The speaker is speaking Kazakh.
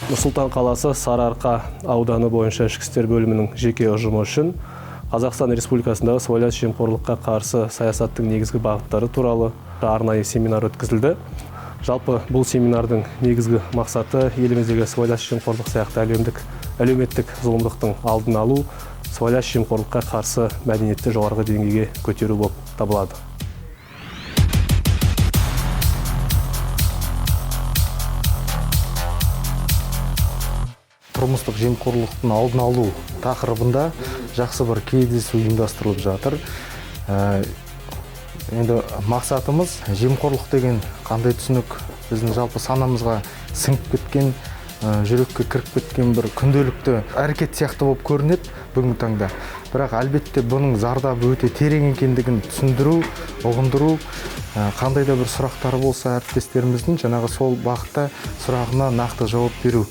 Нұр-Сұлтан қаласы Сарыарқа ауданы бойынша ішкі істер бөлімінің жеке ұжымы үшін Қазақстан Республикасындағы сыбайлас жемқорлыққа қарсы саясаттың негізгі бағыттары туралы арнайы семинар өткізілді. Жалпы бұл семинардың негізгі мақсаты еліміздегі сыбайлас жемқорлық сияқты әлеуметтік зұлымдықтың алдын алу, сыбайлас жемқорлыққа қарсы мәдениетті жоғарғы деңгейге көтеру болып табылады. Тұрмыстық жемқорлықтың алдын алу тақырыбында жақсы бір кездесу ұйымдастырылып жатыр. Енді мақсатымыз жемқорлық деген қандай түсінік, біздің жалпы санамызға сіңіп кеткен, жүрекке кіріп кеткен бір күнделікті әрекет сияқты болып көрінеді бүгінгі таңда. Бірақ әлбетте бұның зардабы өте терең екендігін түсіндіру, ұғындыру, қандай да бір сұрақтары болса әріптестеріміздің жаңағы сол бағытта сұрағына нақты жауап беру.